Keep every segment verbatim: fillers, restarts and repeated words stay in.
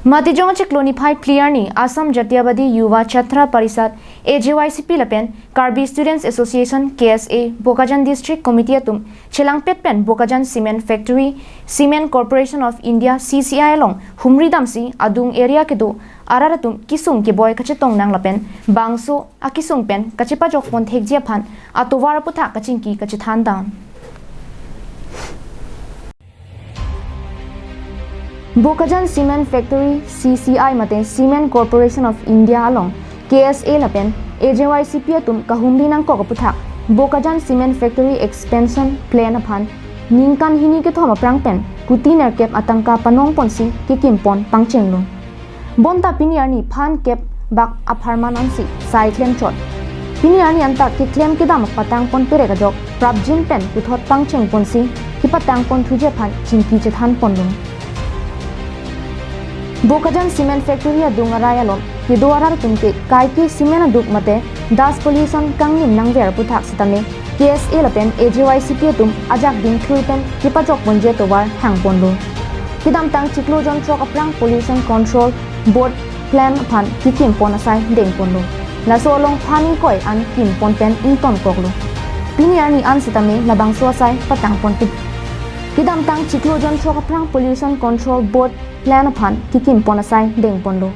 Matijong achiklo niphai phli arni Assam Jatiyabadi Yuva Chhatra Parishad, A J Y C P lapen Karbi Students Association, K S A, Bokajan District Committee atum chelangpet pen Bokajan Cement Factory, Cement Corporation of India, C C I along humri damsi adung area kedo arat atum kisung keboi kachetong nang lapen bangso akisung pen kachepajok pon thekji aphan atovar aputhak kachingki kachethan dam. Bokajan Cement Factory, C C I mate Cement Corporation of India along K S A lapen A J Y C P atum kahumri nangkok aputhak Bokajan Cement Factory Expansion Plan aphan ningkan hini kethom aphrang pen kuti nerkep atangka panong ponsi kekim pon pangchenglo. Bonta pini arni phan kep bak apharman ansi sai klem chot. Pini arni anta keklem kedam patang pon perek ajok prapjin pen puthot pangcheng ponsi kepatang pon thuji aphan chingki chethan ponlo. Bokajan Cement Factory adung arai along kedo arat atum ke kaike cement aduk mate dust pollution kangnim nangver aputhak setame K S A lapen A J Y C P atum ajak dingthui pen kepajok ponji atovar hang ponlo. Kedamtang chiklo jon throk aphrang Pollution Control Board plant aphan kekim pon asai deng ponlo. Laso along phan ingkoi an kim pon pen ington koklo. Pini arni an setame labangso asai patang pon pit. Kedamtang chiklo jon throk aphrang Pollution Control Board plant aphan kekim pon asai deng ponlo.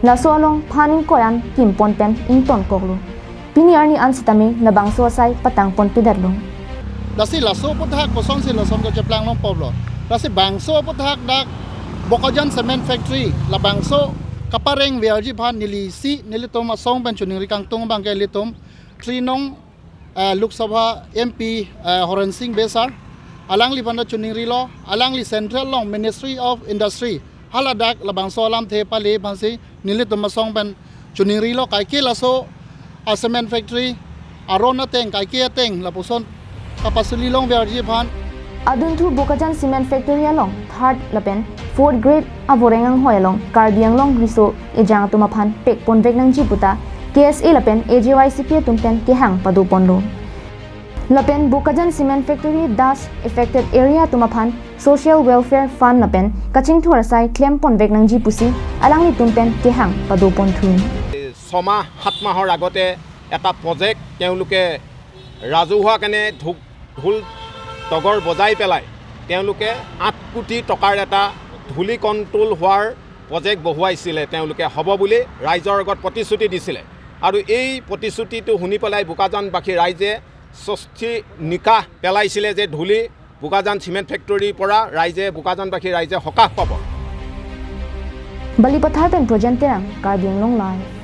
Laso along phan ingkoi an kim pon pen ington koklo. Pini arni an setame labangso asai patang pon pidetlo. Lasi laso aputhak kosonsi lason kacheplang long poplo. Lasi bangso aputhak dak Bokajan Cement Factory labangso kapareng verji aphan neli si nelitum asong pen choningri kangtung abang ke ilitum three nong, eh, Lok Sabha M P, eh, Horen Sing Bey sir, alangliphan ta choningrilo, alangli Central along Ministry of Industry haladak labangso alamthe pale aphansi nelitum asong pen choningrilo, kaike laso a cement factory aron ateng kaike ateng lapuson kapasuli long verji aphan. Adunthu Bokajan Cement Factory along third lapen fourth grade avoreng anghoi along Karbi Anglong riso ejang atum aphan pek ponvek nangji puta K S A lapen A J Y C P atum pen kehang pado ponlo. Lapen Bokajan Cement Factory dust affected area atum aphan Social Welfare Fund lapen kachingthur asai klem ponvek nangji pusi alanglitum pen kehang pado ponthu. ছমাহ সাত মাহৰ আগতে এটা প্ৰজেক্ট তেওঁলোকে ৰাজহুৱা কেনে ঢোক ঢোল ডগৰ বজাই পেলাই তেওঁলোকে আঠ কোটি টকাৰ এটা ধূলি কণ্ট্ৰল হোৱাৰ প্ৰজেক্ট বহুৱাইছিলে, তেওঁলোকে হ'ব বুলি ৰাইজৰ আগত প্ৰতিশ্ৰুতি দিছিলে। আৰু এই প্ৰতিশ্ৰুতিটো শুনি পেলাই বোকাজানবাসী ৰাইজে স্বস্তি নিকাহ পেলাইছিলে যে ধূলি বোকাজান চিমেণ্ট ফেক্টৰীৰ পৰা ৰাইজে, বোকাজানবাসী ৰাইজে সকাহ পাব। Balipathar pen Projen Terang, Karbi Anglong Live.